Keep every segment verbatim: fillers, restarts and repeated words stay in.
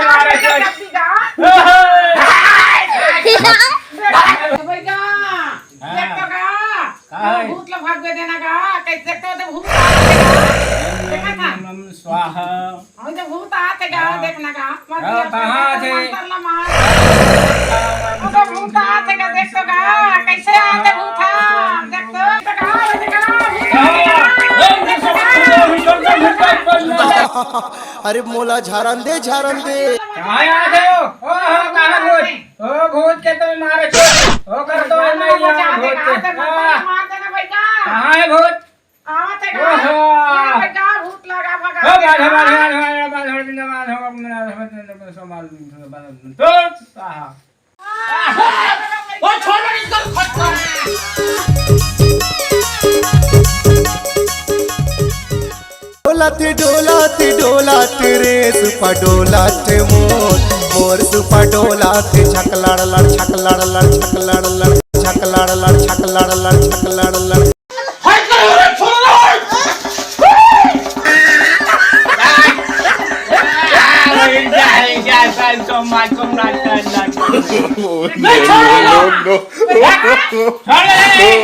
मारे चल। जल्दी गा। ओहो। देख तो गा। का है? भूत ला भाग दे देना गा। कैसे देखते हो तो भूत आते गा। देखा था? ओम नमः स्वाहा। हम तो भूत आते गा, हाँ। देखना गा। मत हाँ, दिया कहाँ थे? मंत्र ला मार। हाँ, हम तो भूत आते गा, देख तो गा। कैसे आते भूत? हाँ, देख तो, देख तो गा, देख तो गा, भूत आते गा। अरे मोला झारन दे, झारन दे। कहाँ आते हो? ओ, हो, कहाँ भूत? ओ, भूत के तो मारे चोट। ओ, कर दो, नहीं, यहाँ भूत के। मार देना भैया। कहाँ है भूत? आवत हे का? ओहो। ये बेटा भूत लगा भगा ओ, बाढ़, बाढ़, बाढ़, बाढ़, बाढ़, बाढ़, बाढ़, बाढ़, बाढ़, बाढ़, बाढ़, बाढ़, बाढ़, तो, आहा। ओ, छोड़, इसको फटका। डोलत, डोलत, डोलत रे सुपा डोलत मोर, मोर सुपा डोलत छकलड़ लड़, छकलड़ लड़, छकलड़ लड़, छकलड़ लड़, छकलड़ लड़, छकलड़ लड़। हट कर, अरे छोड़ ना, हट। नहीं, छोड़ ना। No, no, no। छोड़ दे, नहीं।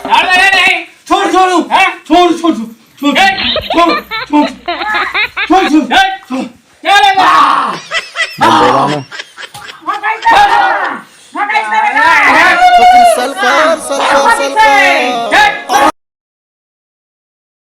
छोड़ दे, नहीं। छोड़, छोड़, हैं? छोड़, छोड़, छोड़, छोड़, छोड़।